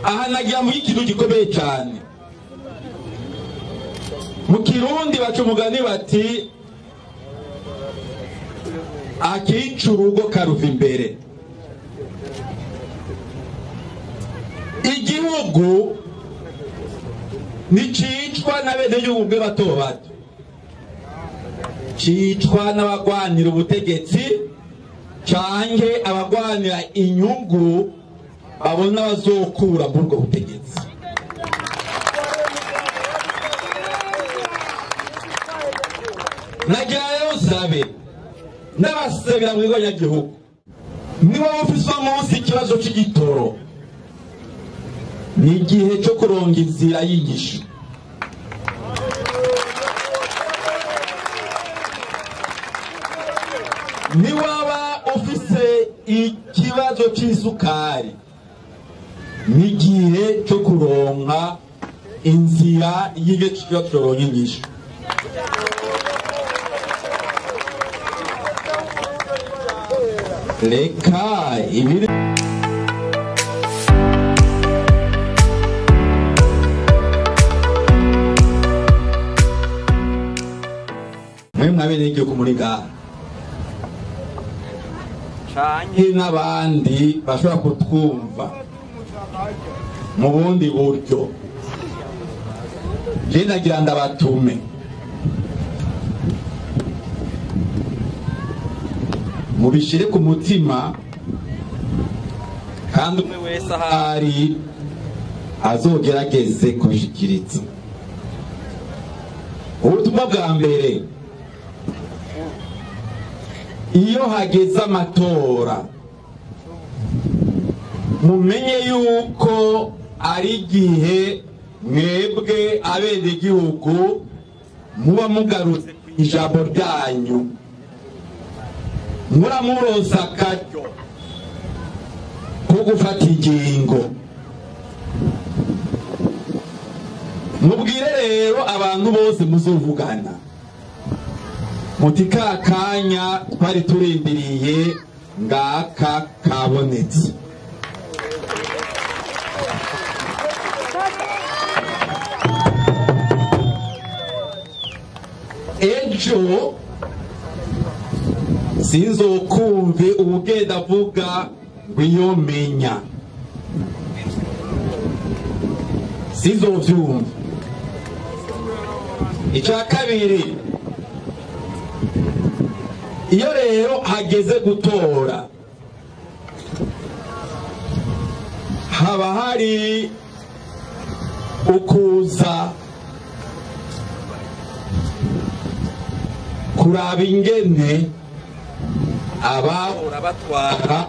Aha nagira mu ikintu gikomeye cyane. Mu Kirundi baca umugani bati akica urugo karuva imbere. Igihugu nicicwa n'abenegihugu bato bato, cicwa n'abagwanira ubutegetsi canke abagwanira inyungu babona bazokura muri ubwo butegetsi. Nagira rero nsabe n'abasabira mu banyagihugu, niba ufise umunsi ikibazo c'igitoro, ni igihe cyo kuronga inzira y'inyishu. Niwaba ufise ikibazo c'isukari, ni igihe cyo kuronka inzira y'inyishu y'inyishu. Reka ibiri mwe mwabenegihugu muri ngaha canke n'abandi bashobora kutwumva mu bundi buryo, je nagira ndabatume mubishire ku mutima, kandi umwe wese ahari azogerageze kubishikiriza. Ubutumwa bwa mbere, iyo hageze amatora mumenye yuko ari igihe mwebwe abenegihugu muba mugarutse ku ijambo ryanyu, muramurosa akaryo ko gufata ingingo. Mubwire rero abantu bose muzovugana muti ka kanya twari turindiriye ngaka kabonetse. Ejo sinzokumve ubugenda avuga ngo iyo menya, sinzovyumva. Icya kabiri, iyo rero hageze gutora haba hari ukuza kuraba ingene abahora batwara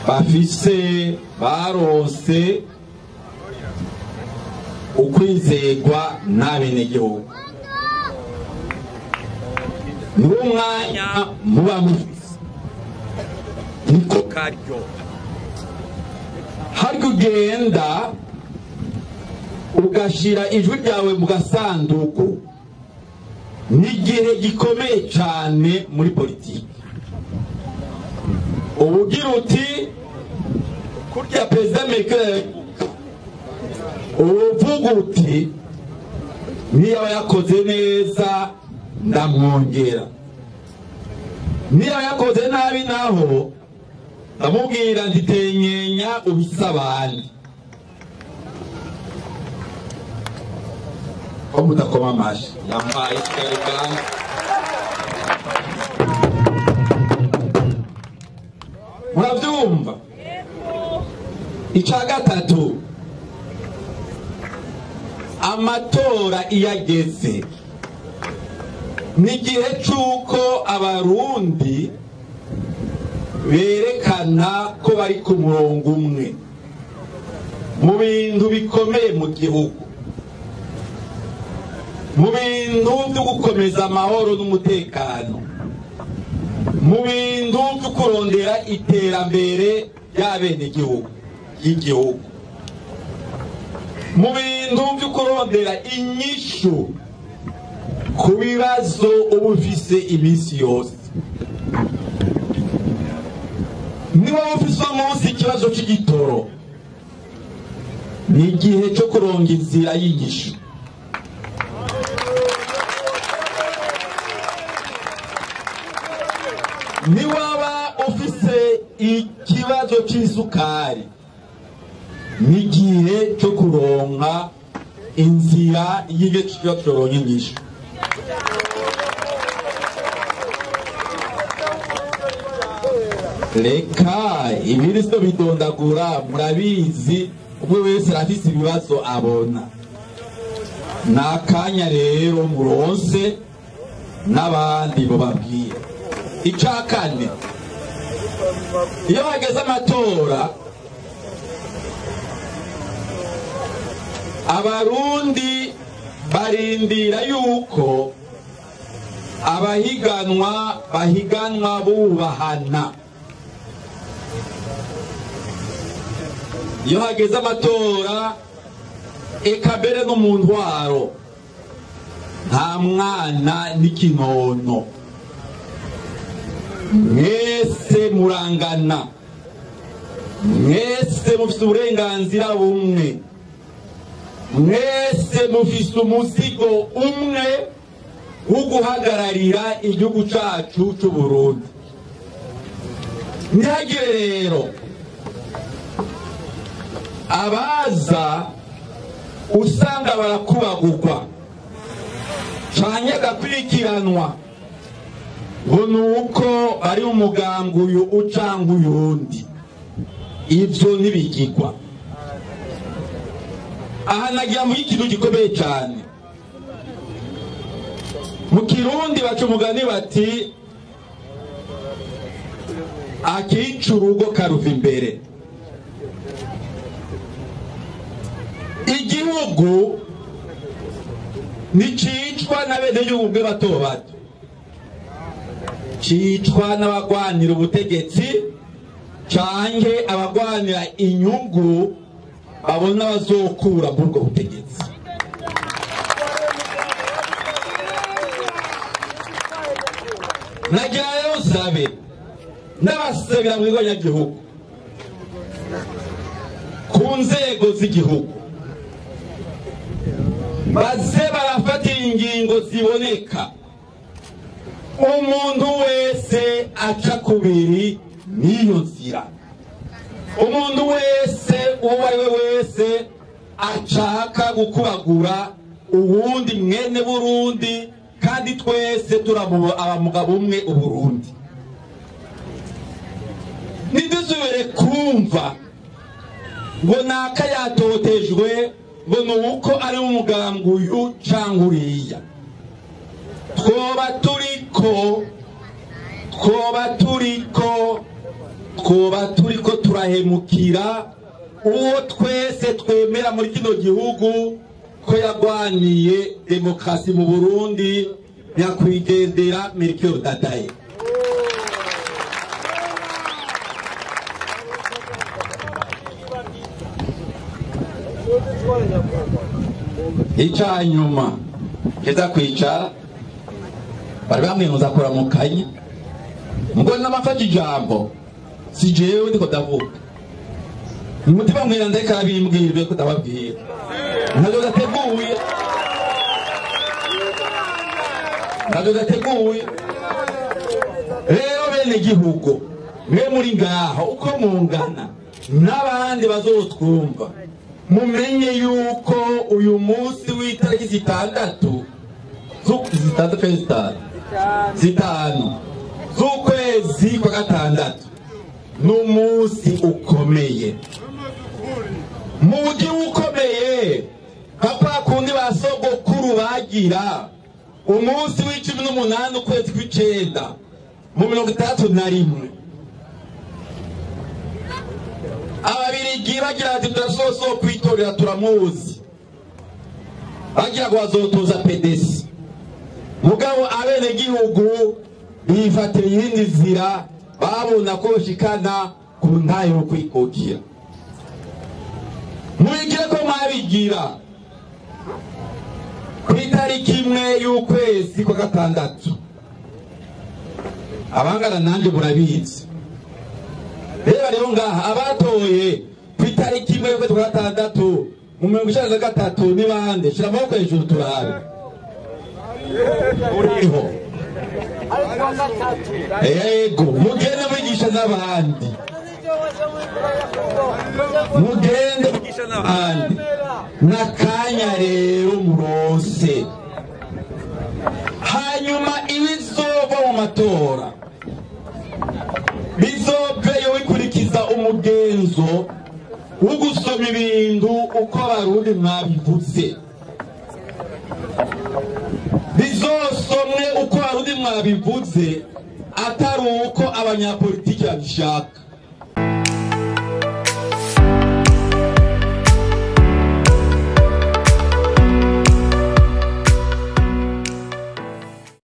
bafise barose ukwizegwa n'abenegihugu. Niwo mwanya muba mufise, niko karyo. Harya ugenda ugashira ijwi ryawe mu gasanduku, n'igihe gikomeye cyane muri politiki. Ubugira uti kurya Perezida Merkel, uvuga uti niba yakoze neza ndamwongera, niba yakoze nabi naho ndamubwira nditenyenya ubisabane. Ko mutakoma amashi yambaye ikarita. Muravyumva? Icya gatatu, amatora iyo ageze ni igihe c'uko abarundi berekana ko bari ku murongo umwe mu bintu bikomeye mu gihugu, mu bintu byo gukomeza amahoro n'umutekano, mu bintu byo kurondera iterambere ry'abenegihugu y'igihugu, mu bintu byo kurondera inyishu ku bibazo uba ufise iminsi yose. Niba ufise umunsi ikibazo c'igitoro, Ni igihe cyo kuronga inzira y'inyishu. Niwaba ufise ikibazo c'isukari, ni igihe cyo kuronka inzira y'igihe inyishu. Reka ibiriso bidondagura, murabizi, umwe wese arafise ibibazo abona. N'akanya rero muronse n'abandi bobabwira. Ica kane, iyo hageze amatora, abarundi barindira yuko abahiganwa bahiganwa bubahana. Iyo hageze amatora, eka mbere no mu ntwaro, nta mwana n'ikinono, mwese murangana, mwese mufise uburenganzira bumwe, mwese mufise umuzigo umwe wo guhagararira igihugu cacu c'Uburundi. Ntihagire rero abaza usanga barakubagurwa canke agakurikiranwa ngo nuko bari umugambwe uyu ucanga uyundi. Ivyo ntibigirwa. Aha nagira mu ikintu gikomeye cyane. Mu Kirundi baca umugani bati akica urugo karuva imbere. Igihugu nicicwa n'abenegihugu bato bato, cicwa n'abagwanira ubutegetsi canke abagwanira inyungu babona bazokura muri ubwo butegetsi. Nagira rero nsabe n'abasabira mu banyagihugu ku nzego z'igihugu baze barafatira ingingo ziboneka. Umuntu wese aca kubiri n'iyo nzira, umuntu wese uwo ari we wese ashaka gukubagura uwundi mwene Burundi, kandi twese turamu abamugabo umwe Uburundi. Ntidusubire kumva ngo naka yatotejwe ngo nuko ari umugambwe uyu canke uriya. Twoba turiko turahemukira uwo twese twemera muri kino gihugu ko yagwaniye demokrasi mu Burundi, nyakwigendera Melchior Ndadaye. Ica nyuma keza kwicara bari bamwe kuramukanya ngo namafata ijambo si jewe ndiko ndavuga, umutima mwira ndeka bimbwirwe ko ndababwira ntabwo gateguye. Rero bene igihugu mwe muri ngaho uko mungana n'abandi bazotwumva, mumenye yuko uyu munsi w'itariki zitandatu zitanu z'ukwezi kwa gatandatu n'umunsi ukomeye. Mugi ukomeye papa kundi basogokuru bagira umunsi w'18 ukwezi kw'icenda mu 1961, ababirigi bagira ati turasoso kwitorera turamuzi, bagira ngo bazotoza PDC. Mugabo abenegihugu bifatira iyindi nzira, babona ko bashikana ku ntayo yo kwikukira. Mubigire ko mwabigira ku itariki imwe y'ukwezi kwa gatandatu, abangana nanjye murabizi. Reba rero ngaha abatoye ku itariki imwe y'ukwezi kwa gatandatu Mu 93 ni bande? Shira amaboko hejuru turabe. Uriho? Yego, mugende mwigisha n'abandi, mugende mwigisha n'abandi. N'akanya rero murose. Hanyuma ibizova mu matora bizoveyo bikurikiza umugenzo wo gusoma ibintu uko Abarundi mwabivuze, bizosomwe uko Abarundi mwabivuze, atari uko abanyapolitiki babishaka.